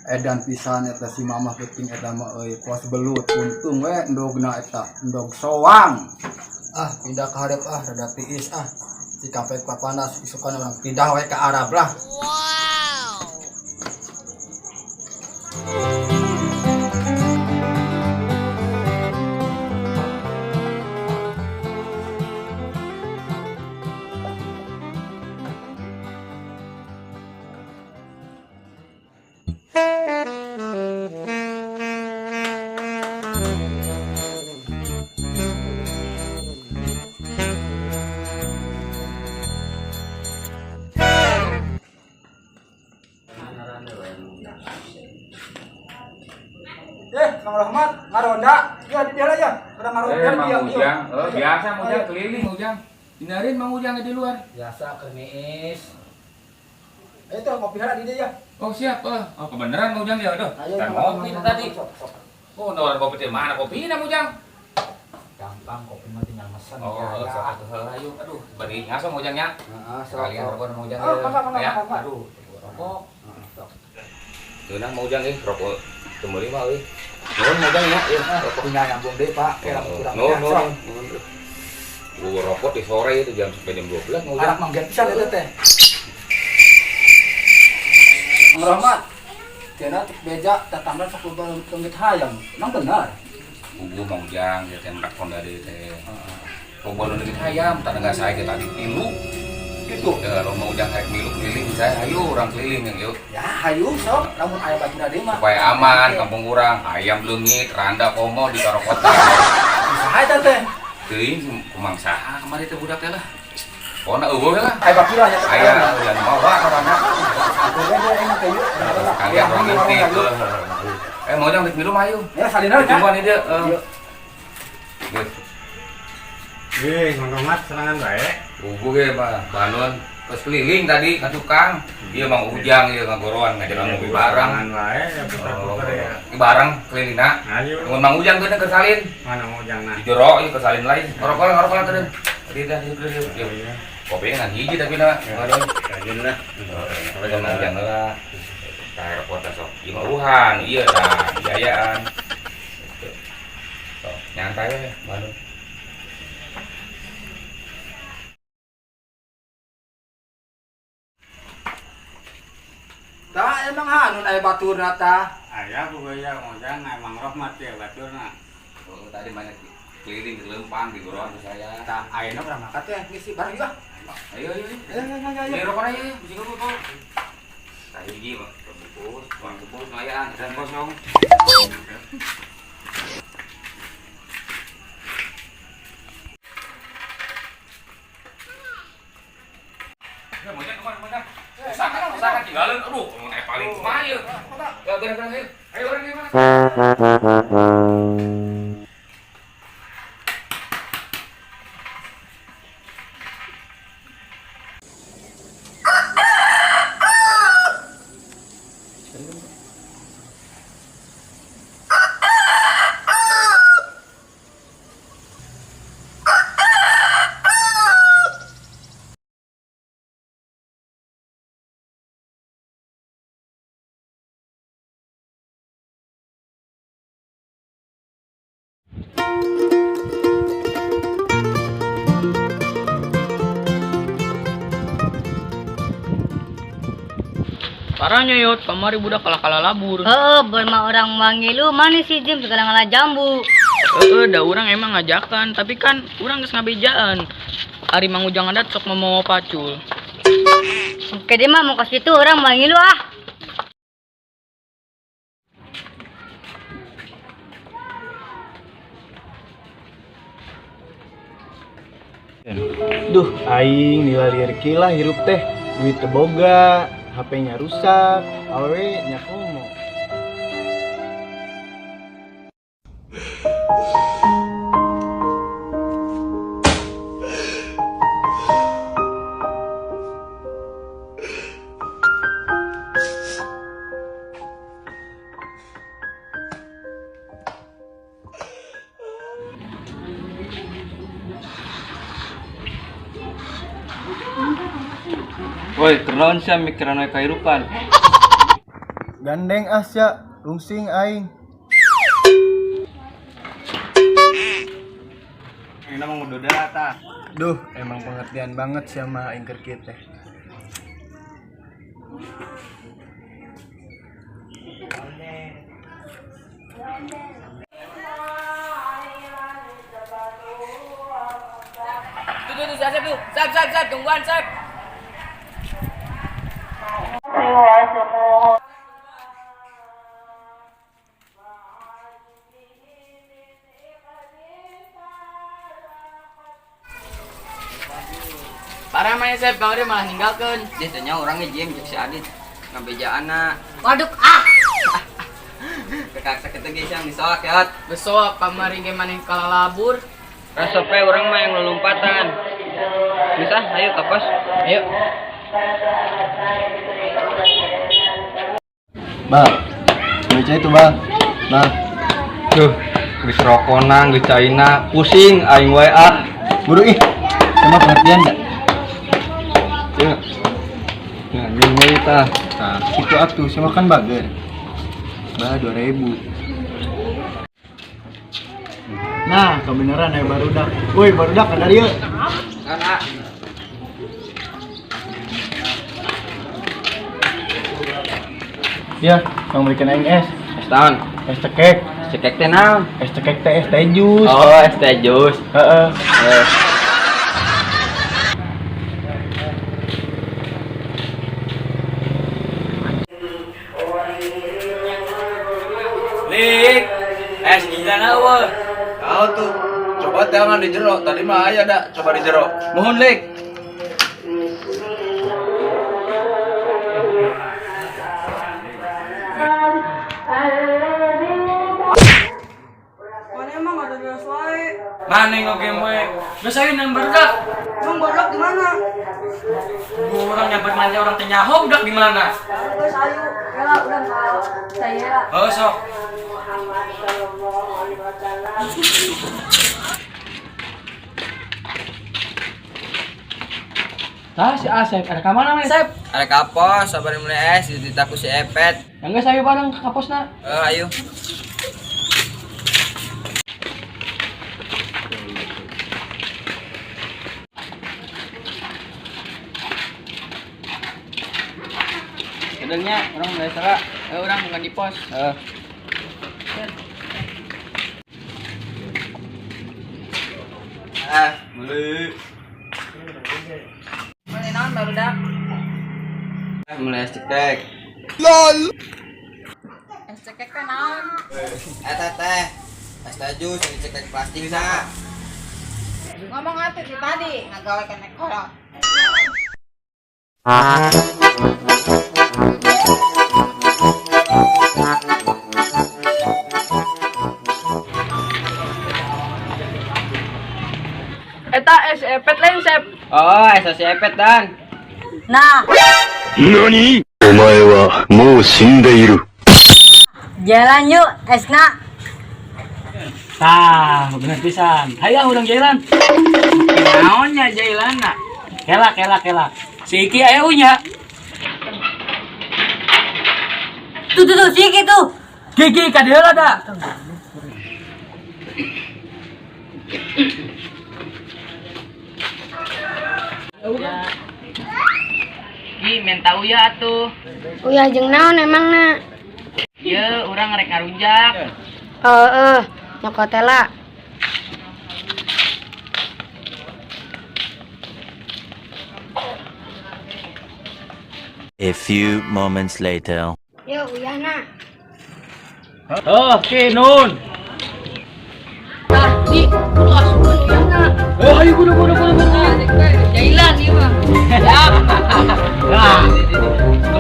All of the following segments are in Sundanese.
Edan pisan eta si mamah penting eta mah euy kos belut untung we endogna eta endog soang. Ah, pindah ka hareup ah rada tiis ah. Cikampek papanas isukan urang pindah we ka Arab lah. Mang Rahmat, ngaronda. Ya di dia lah ya. Udah ngaronda Eh, Mang dia. Ujang, oh, biasa Mang Ujang keliling Ujang. Dinarin Mang Ujang di luar. Biasa keur ngiis. Itu kopi heula di dia ya. Oh siap, oh, oh kebenaran Mang Ujang ya, aduh. Ayo, Dan Mang, ngopi Mang, tadi. Sok, sok. Oh, nawaran kopi teh mana kopi Mang Ujang? Gampang kopi mah tinggal mesen. Oh, ya. sok atuh heula ayo. Aduh, bari ngaso Mang Ujangnya. Heeh, sok. Sekalian Sok. rokok Mang Ujang. Oh, mangga, mangga, ya. mangga. Aduh, rokok. Heeh, sok. Geunah Mang Ujang euy, rokok teu meuli mah euy. Nuhun Mang Ujang ya, ieu Ah, rokok. tinggal nyambung deui, Pak. Kira Oh, kurang. nuhun, Ya, sok. nuhun, nuhun. Gua rokok di sore itu jam sampai jam 12 Mang Ujang. Arak manggen pisan eta teh. Mang Rahmat, cenah cek beja tatangga sok loba leungit hayam. Emang benar? Gugu Mang Ujang dia teh merak honda deui teh. Loba nu leungit hayam, tanda saya kita tadi tilu. Gitu. Ya, kalau mau Ujang rek milu keliling saya ayo orang keliling yang yuk Ya, hayu sok lamun aya batura deui mah. supaya aman kampung urang ayam leungit randa komo di kota. Saha eta teh? Teuing kumang saha kamari teh budak teh lah. Pokona eueuh lah. Aya batura nya teh. Aya yang mawa karena Atuh we aing teh yuk. kalian orang ngintip. Mau Ujang rek milu mah ayo. Ya salina nya. Tungguan ini dia. Yuk. Geus. Wih, Mang Rahmat serangan bae. Gugu ge mah Banun terus keliling tadi ka tukang. Ieu Mang Ujang ieu ngagoroan ngajaran mobil barang. Serangan bae ya putar-putar ya. Ini barang kelilingna. Ayo. Tungguan Mang Ujang geuning keur salin. Mana mau Ujang nah? Di jero ieu kesalin lain. Ngerokok ngerokok lah teureun. Tadi dah ieu ieu ieu. Iya. Kopi ngan hiji tapi na. Ngadeun. Rajin lah. Kalau Mang Ujang heula. Tah repot tah sok. Ieu mah uhan, ieu tah biayaan. Gitu. Sok nyantai we Bandung. Tah emang hanun aya baturna tah. Aya buaya Mang Ujang Mang Rahmat ya baturna. Oh, tadi banyak keliling di lempang di goroan ke saya. Tah ayeuna urang makan teh ngisi bareng yuk ah. Ayo ayo. Ayo ayo ayo. Ini rokok aja, bisa rokok. Tah hiji mah bungkus, uang bungkus lumayan, dan kosong. Ya, mau jangan kemana, mau jangan. Usahakan, usahakan tinggalin. Aduh, mau naik paling kumaha ieu. Ya, gerak, gerak, ayo. Ayo, orang gimana? Parah nyuyut, kamari budak kalah-kalah labur. Heeh, berma orang manggil lu mana sih Jim segala ngalah jambu. Heeh, da urang emang ngajakan, tapi kan urang geus ngabejaan. Ari Mang Ujang adat sok mamawa pacul. Oke deh mah mau ke situ orang manggil lu ah. Duh, aing dilalieur kilah hirup teh, duit teu boga, HP-nya rusak, awewe nya komo. Woi, kunaon sia mikiran we kahirupan? Gandeng Asya, rungsing aing. Ini mah ngudoda tah. Duh, emang pengertian banget sih sama aing keur kieu teh. Tuh tuh tuh Asep tuh. Sep sep sep tungguan Sep. Parah mah Sep, Bang malah ninggalkeun. Dia tanya orangnya jiem cek si Adit ngabejaanna. Waduh ah. Kekaksa kita geus yang disoak ya. Besok kamari ge maneh kalalabur. Resep we urang mah yang lulumpatan. Bisa, ayo ke pos. Ayo. Bang, baca itu bang. Bang, Duh, geus rokona, geus caina, pusing aing wae ah. buru ih. Sama pengertian enggak? Ya. Ya, ini tah. Nah, itu atuh, sama kan bager. Bah, 2000. Nah, kebenaran ya barudak. Woi, barudak ada ieu. Kan ah. Ya, kamu belikan aing es. Es naon? Es cekek. Es cekek teh naon? Es cekek teh es teh jus. Oh, es teh jus. Heeh. Eh. Lik, es gila eueuh. Tahu tuh. Coba jangan di jero. Tadi mah aya dah. Coba di jero. Mohon Lik. Mana emang ada beres wae. Mana ngogem we? Geus ayo nang barudak. Emang barudak di mana? Orang nyamper mana orang teh nyaho budak di mana? Geus ayo, kela udah enggak saya. Oh sok. Tah si Asep, ada ka mana Sep? Ada kapos, sabar mulai es, ditaku si Epet. Yang geus ayo bareng ke kaposna. Eh, ayo. Sebenarnya orang mulai salah. Eh, orang bukan di pos. Eh. Ah, beli. Mana naon barudak? Mulai es cekek. Es cekek teh naon? Eh, teh teh. Es teh jus yang dicekek plastik sa. Ngomong atuh ti tadi ngagawe kene kolot. Eta es epet lain Sep. Oh, es si Epet dan. Nah, お前はもう死んでいる。 jalan yuk esna. Tah, bener pisan. Hayo urang jalan. Naonnya jalanna? Kela kela kela. Si Iki aya nya. Tuh tuh tuh si Iki tuh. Gigi ka dieu lah da. Ki minta uya atuh. Uyah jeung naon emangna? Ye, urang rek ngarujak. Heeh, nyokot teh. A few moments later. Yo uyahna. Oh, Ki nun. Tah, di kudu asupkeun uyahna. Oh, ayo kudu kudu kudu kudu. Jailan ieu mah. Nah.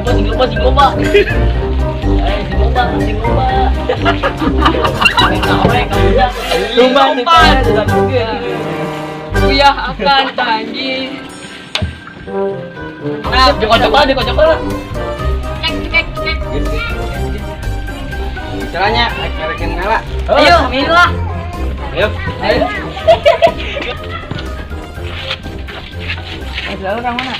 Sing loba sing loba. Eh, sing loba, sing loba. Lompat. Uyah akan tadi. Nah, dikocok lah, dikocok lah. Cek cek cek. Caranya, rek ngala. Ayo, minum lah. Ayo. Ayo. Eh, lalu orang mana?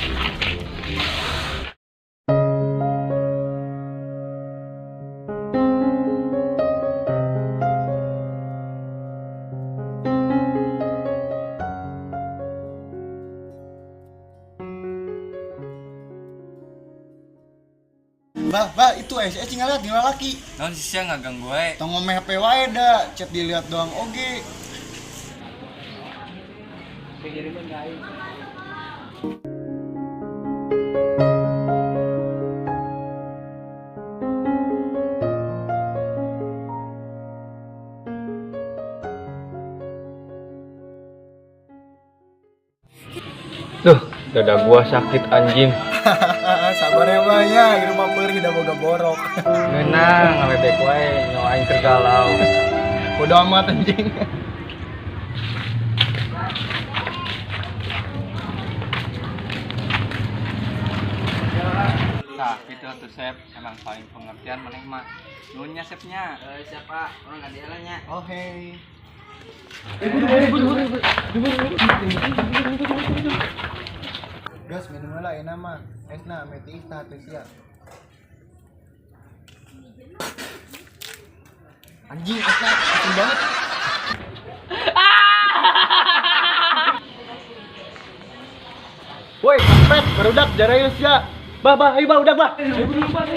Bah, bah itu eh cing ngaliat tinggal laki. Naon sih sia ngaganggu wae. Tong ngomeh HP wae da, chat dilihat doang oge. Duh, dada gua sakit anjing. Sabar ya bah ya, di rumah perih da boga borok. Ngeunang ngaledek wae nyawa aing keur galau. Bodo amat anjing. Nah, gitu tuh Sep, emang paling pengertian maneh mah. Nuhun nya Sepnya. Eh, siapa? Urang ka nya. Oh hey. Gas minum lah enak mah. Esna meti tah teh sia. Anjing, esna asin banget. Woi, kampret, barudak jarayus ya. Bah, bah, ayo bah, udah bah. Ayo, buru, bah.